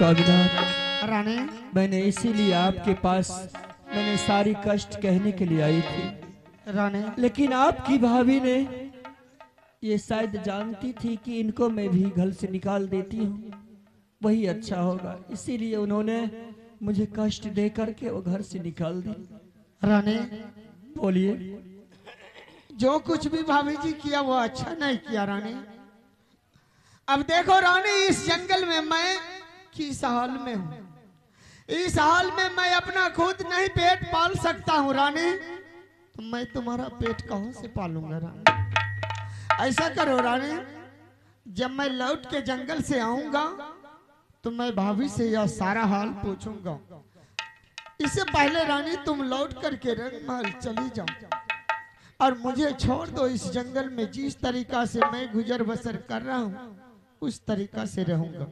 स्वामीनाथ रानी, मैंने इसीलिए आपके पास मैंने सारी कष्ट कहने के लिए आई थी रानी, लेकिन आपकी भाभी ने ये शायद जानती थी कि इनको मैं भी घर से निकाल देती हूँ, वही अच्छा होगा, इसीलिए उन्होंने मुझे कष्ट दे करके वो घर से निकाल दी। रानी बोलिए। जो कुछ भी भाभी जी किया वो अच्छा नहीं किया रानी। अब देखो रानी, इस जंगल में मैं किस हाल में हूँ, इस हाल में मैं अपना खुद नहीं पेट पाल सकता हूँ रानी, तो मैं तुम्हारा पेट कहाँ से पालूंगा रानी। ऐसा करो रानी, जब मैं लौट के जंगल से आऊंगा तो मैं भाभी से यह सारा हाल पूछूंगा। इससे पहले रानी तुम लौट करके रंगमहल चली जाओ और मुझे छोड़ दो इस जंगल में। जिस तरीका से मैं गुजर बसर कर रहा हूँ उस तरीका से रहूंगा।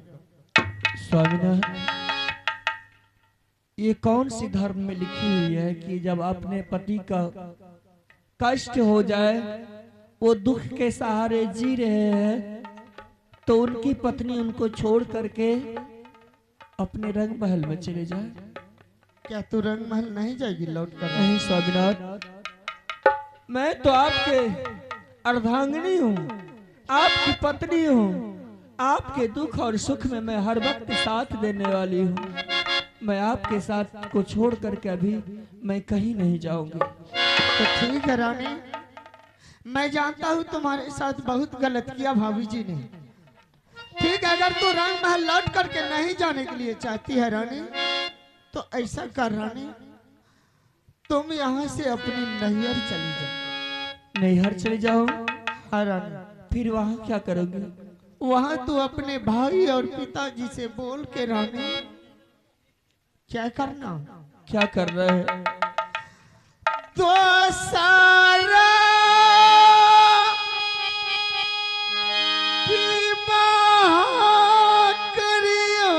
स्वामीनाथ, ये कौन सी धर्म में लिखी हुई है कि जब अपने पति का कष्ट हो जाए, वो दुख के सहारे जी रहे हैं, तो उनकी पत्नी उनको छोड़ करके अपने रंग महल में चले जाए? क्या तू रंग महल नहीं जाएगी लौट कर? नहीं स्वामीनाथ, मैं तो आपके अर्धांगिनी हूँ, आपकी पत्नी हूँ, आपके दुख और सुख में मैं हर वक्त साथ देने वाली हूँ। मैं आपके साथ को छोड़ करके अभी मैं कहीं नहीं जाऊंगी। तो ठीक है रानी, मैं जानता हूँ तुम्हारे साथ बहुत गलत किया भाभी जी ने। ठीक है, अगर तू रंग महल लौट करके नहीं जाने के लिए चाहती है रानी, तो ऐसा कर रानी, तुम यहाँ से अपनी नैहर चली जाओ। नैहर चली जाओ? हाँ रानी। फिर वहाँ क्या करोगे? वहाँ तू अपने भाई और पिताजी से बोल के रानी, क्या करना, क्या कर रहे हैं? तो सारा करियो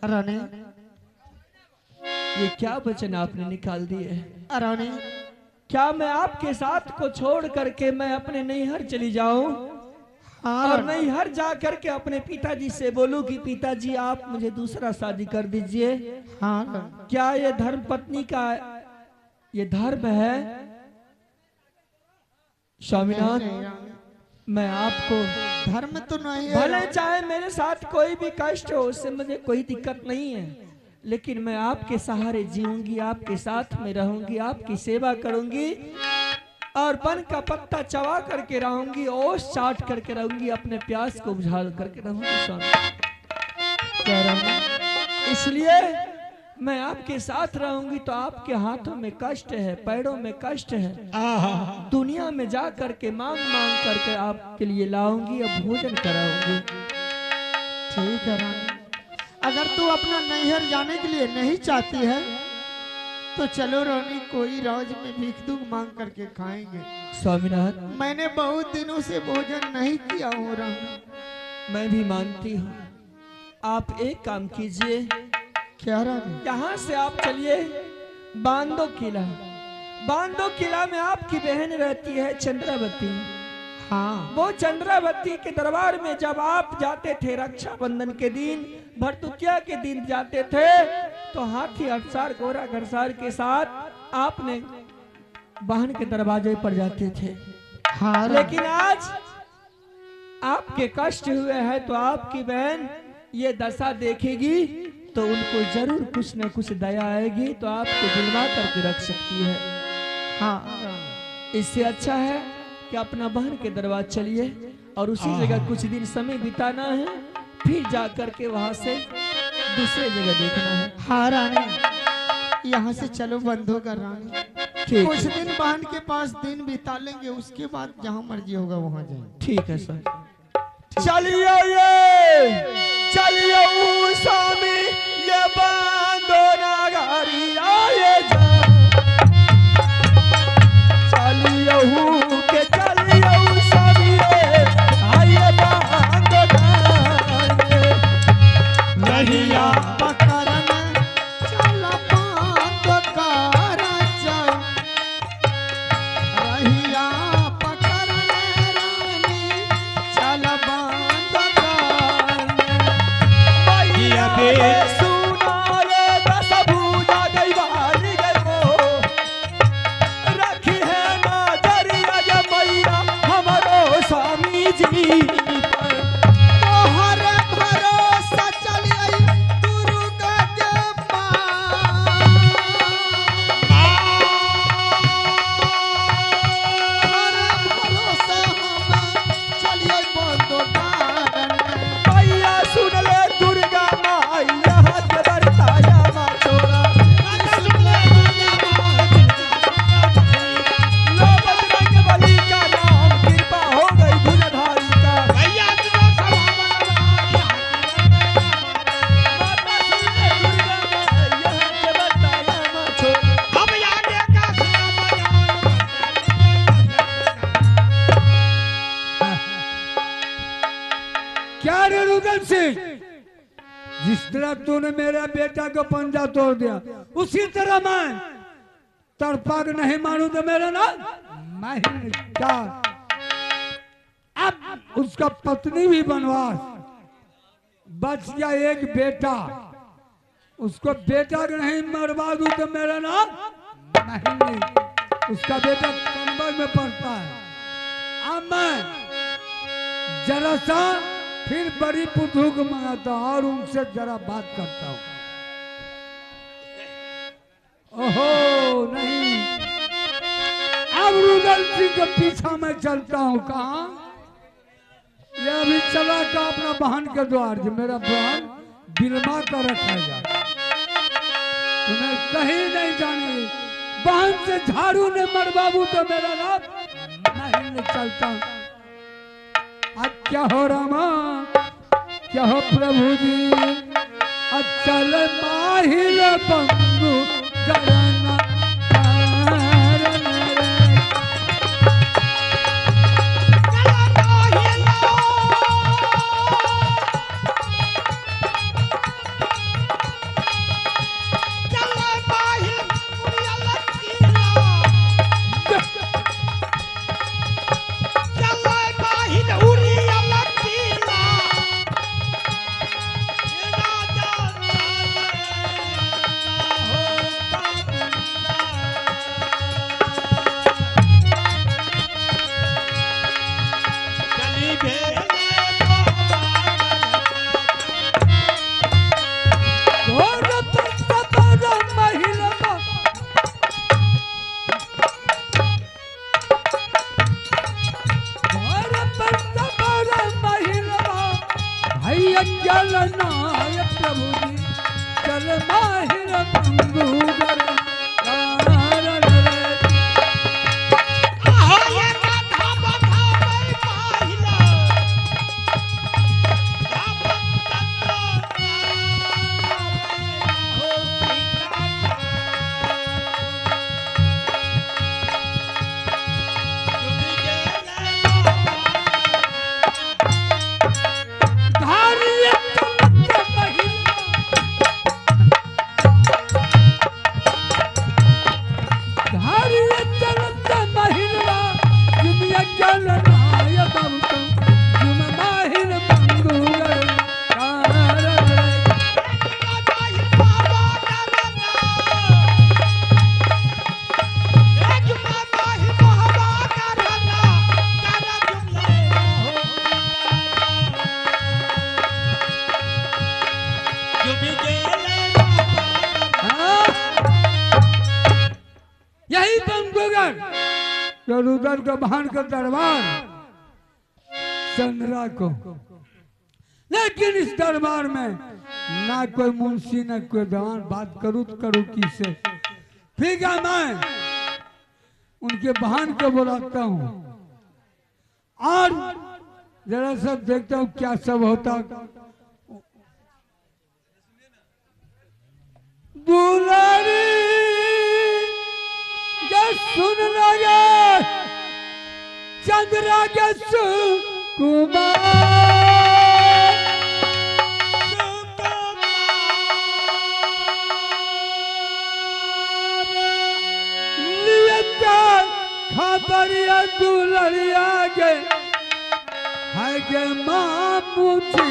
रानी है। ये क्या वचन आपने निकाल दिए? रानी, क्या मैं आपके साथ को छोड़ करके मैं अपने नैहर चली जाऊं? हाँ। और नैहर जा करके अपने पिताजी से बोलूं कि पिताजी आप मुझे दूसरा शादी कर दीजिए? हाँ। क्या ये धर्म पत्नी का ये धर्म है? स्वामीनाथ, मैं आपको धर्म तो नहीं है, भले चाहे मेरे साथ कोई भी कष्ट हो उससे मुझे कोई दिक्कत नहीं है, लेकिन मैं आपके सहारे जीऊंगी, आपके साथ में रहूंगी, आपकी सेवा करूंगी और बन का पत्ता चबा करके रहूंगी, ओस चाट करके रहूंगी, अपने प्यास को बुझा करके रहूंगी स्वामी। इसलिए मैं आपके साथ रहूंगी तो आपके हाथों में कष्ट है, पैरों में कष्ट है, दुनिया में जा करके मांग मांग करके आपके लिए लाऊंगी और भोजन कराऊंगी। ठीक है रानी, अगर तू अपना नैहर जाने के लिए नहीं चाहती है तो चलो रानी कोई राज में भीख दुख मांग करके खाएंगे। स्वामीनाथ, मैंने बहुत दिनों से भोजन नहीं किया हूँ रानी। मैं भी मानती हूँ। आप एक काम कीजिए। क्या रानी? यहाँ से आप चलिए बांदो किला। बांदो किला में आपकी बहन रहती है चंद्रावती। हाँ, वो चंद्रावती के दरबार में जब आप जाते थे रक्षाबंधन के दिन, भरतुकिया के दिन जाते थे, तो हाथी अफसार गोरा घरसार के साथ आपने बहन के दरवाजे पर जाते थे। हाँ, लेकिन आज आपके कष्ट हुए हैं तो आपकी बहन ये दशा देखेगी तो उनको जरूर कुछ न कुछ दया आएगी, तो आपको दिलवा करके रख सकती है। हाँ, इससे अच्छा है कि अपना बहन के दरबार चलिए और उसी जगह कुछ दिन समय बिताना है, फिर जा करके वहां से दूसरे जगह देखना है। हाँ रानी, यहाँ से चलो बंधो कर रानी, कुछ दिन बहन के पास दिन बिता लेंगे, उसके बाद जहाँ मर्जी होगा वहाँ जाएंगे। ठीक है सर। चलिए ये चलिए स्वामी ये बांधो नागारी आए जा, चलिए के चलिए स्वामी आए बांधो नागारी रहिया पकड़न चल बांधो कर चल, रहिया पकड़न रानी चल बांधो कर। मैया सुना रे दस भुजा गई गो रखी है नजरिया गे मैया हमारो स्वामी जी पर। तोहर भरोसा चलिए दुर्गा के पास, तोहर भरोसा हम चलिए बंदो कारण। मैया सुन ले दुर्गा माइया हाथ बरताया मा छोरा, लो बजरंग बली का नाम, कृपा हो गई ध्वजधारी का। माता सुन ले दुर्गा माइया हाथ बरताया मा छोरा। क्या रे रुदल सिंह, जिस तरह तूने मेरा बेटा को पंजा तोड़ दिया, उसी तरह मैं तड़पा के नहीं मारू तो मेरा नाम मैं ही नहीं। क्या अब उसका पत्नी भी बनवास, बच गया एक बेटा, उसको बेटा के नहीं मरवा दूं तो मेरा नाम मैं ही नहीं। उसका बेटा कंबर में पड़ता है। अब मैं जरा सा फिर बड़ी पुथू को मंगाता हूं और उनसे जरा बात करता हूं। ओहो नहीं, अब रुदल सिंह के पीछा में चलता हूं। कहा ये अभी चला का अपना बहन के द्वार, जो मेरा बहन बिलमा कर रखेगा, तुम्हें कहीं नहीं जाने। बहन से झाड़ू ने मरबाबू तो मेरा नाम नहीं चलता। अब क्या हो रामा, क्या हो प्रभु जी, अचल माहिर बंधु करना कारण रे। घोर पर महिला घोर पर महिला भैया चलना प्रभु जी, चल माहिर बंधु कारण रे। इधर तो रुदल को बहन का दरबार चंद्रा को, लेकिन इस दरबार में ना कोई मुंशी ना कोई दीवान, बात करूँ तो करूँ किसे। ठीक है, मैं उनके बहन को बुलाता हूँ और जरा सब देखता हूँ क्या सब होता। दुलारी जब सुन लगे चंद्रा के सुकुमार, खबरिया दुलरिया गे है गे मामू जी।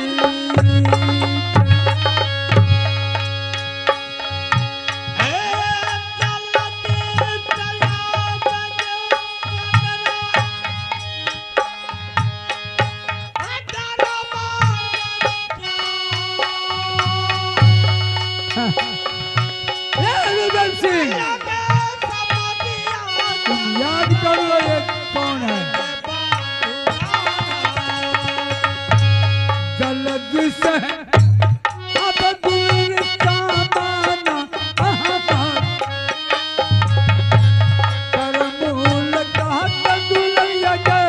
तुम याद करो ये कौन है। जल्द से अब दूर सामाना करमूल कहत दुलैया गे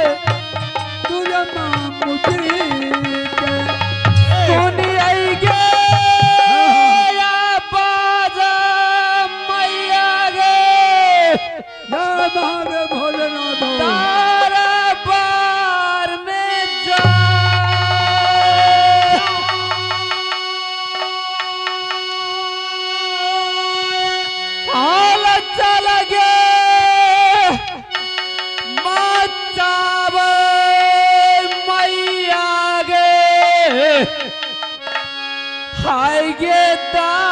तुझे मामू जी के। सोनी आई गे बाजा मैया गे महादेव भोलेनाथ दरबार में जा। हाल चल गे मचावे मैया गे हाय गे दरबार।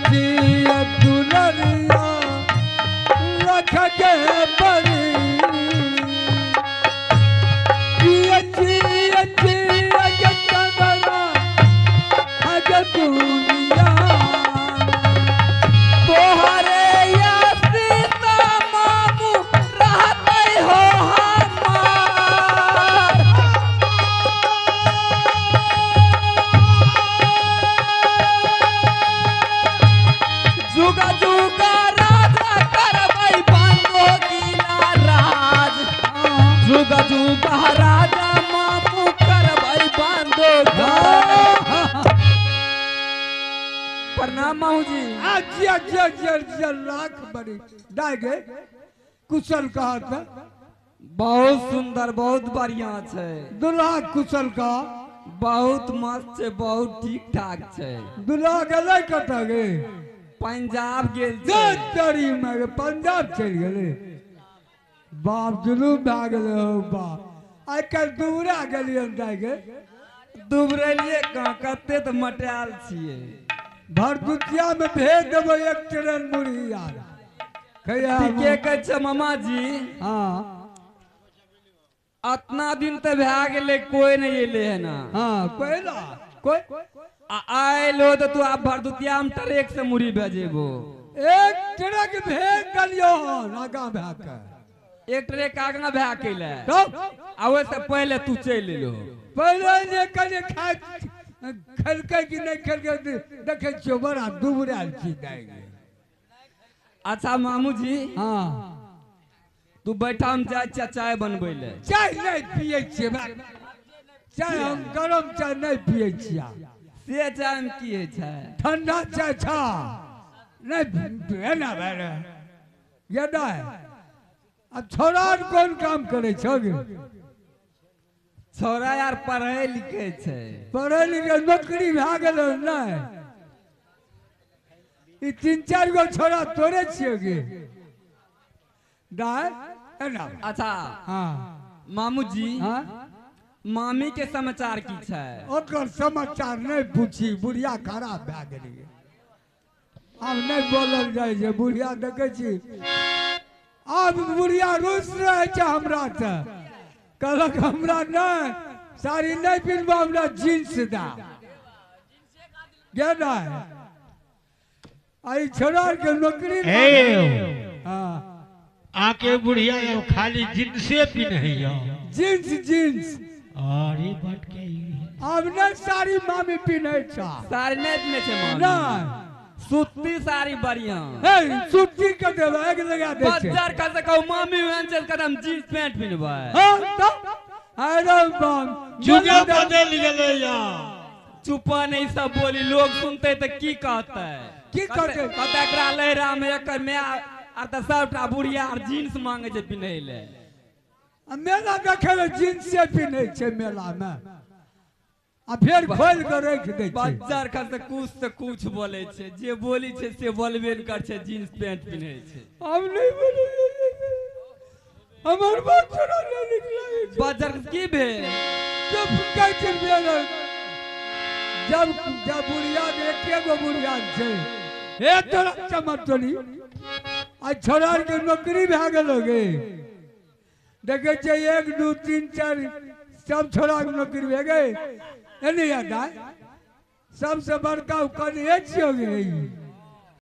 जिया दुलरिया लख के बड़ी। मामू जी। जिया जिया जिया जिया लाख बड़ी दाय गे कुशल कहा था। बहुत सुंदर बहुत बढ़िया छै। दुल्हा कुशल का बहुत मस्त छै, बहुत ठीक ठाक छै। दुल्हा गेलै कतऽ गे? पंजाब गेल छै। तरी में पंजाब चलि गेलै। बाप जुलूम भए गेलै हौ बाप। आइ काल्हि दुबरा गेलियै दाय गे। दुबरेलियै कहाँ, कते तऽ मटायल छियै। भरदुतिया में भेज देबै एक ट्रेन मुरही आर। ठीके कहै छै मामा जी। हाँ अतना दिन तऽ भए गेलै कोई नहीं एलै है ना। हाँ कोई ना कोई आयल हो तो तू आब भरदुतिया में ट्रक से मुरही भेजेबो। एक ट्रक भेज देलियौ हन आगाँ भए के। एक ट्रक आगाँ भए के अयलै आ ओहिसँ पहिले तू चलि एलहो। पहिले जे कनि खाइ खेलकै कि नहि खेलकै देखै छियौ बड़ा दुबरायल छी दाइ गे। अच्छा मामू जी। हाँ तू बैठा, हम जाइ छियै चाय बनबै लए। चाय नहि पियै छियै, चाय हम गरम चाय नहि पियै छियै। से चाय मे की होइ छै? ठंडा चाय छा नहि एना भए गे दाइ। आब छौड़ा कोन काम करै छौ गे? छौड़ा यार पढ़ै लिखै छै। पढ़ै लिखै नौकरी भए गेलै नहि? ई तीन चारि गो छौड़ा तोरे छियौ गे दाइ एना। अच्छा हाँ मामू जी। हाँ मामी के समाचार की छै? ओकर समाचार नहि पूछी, बुढ़िया खराब भए गेलै। आब नहि बोलल जाइ छै। बुढ़िया देखै छी आब बुढ़िया रुस रहै छै हमरा से। कहलक हमरा नहि साड़ी नहि पिन्हबो, हमरा जींस दा गे दाइ। आई छोड़ा के नौकरी। हाँ आके बुढ़िया खाली जींसे पिन्हैया। Jeans jeans. अरे बट के आब नहि साड़ी मामी पिन्है छा। साड़ी नहि पिन्है छै मामी? नहि सूती साड़ी बढ़िया। हे सूती के देबै आगि लगा दै छै। बज्जर कह से कहू मामी ओहन छै कदम जींस पैंट पिन्हबै। हाँ तऽ अरे बाप जुगे बदलि गेलै यार। चुप नहीं सब बोली, लोग सुनते तऽ की कहतै? की कहतै? कहतै एकरा लहरा में एकर my are तऽ सबटा बुढ़िया आर जींस मांगे छै पिन्है लए। मेला देखै लए जींसे पिन्है छै मेला में आ फेर खोलि के राखि दै छै। बज्जर खस से कुछ बोलै छै, जे बोली छै से बोलबे नहि करै छै, जींस पैंट पिन्है छै। हम नहि बोलै, हमर बात छोड़ा नहि नीक लागै छै। बज्जर की भेल? जब कहै छै मेला जब जब बुढ़िया एके गो बुढ़िया छै हे तोरा चमरटोली आ छोड़ा के नौकरी भए गेलो गे। देखै छियै 1 2 3 4 सब छोड़ा के नौकरी भए गेल। एने याद आय सबसे बड़का कनिए छियौ गे।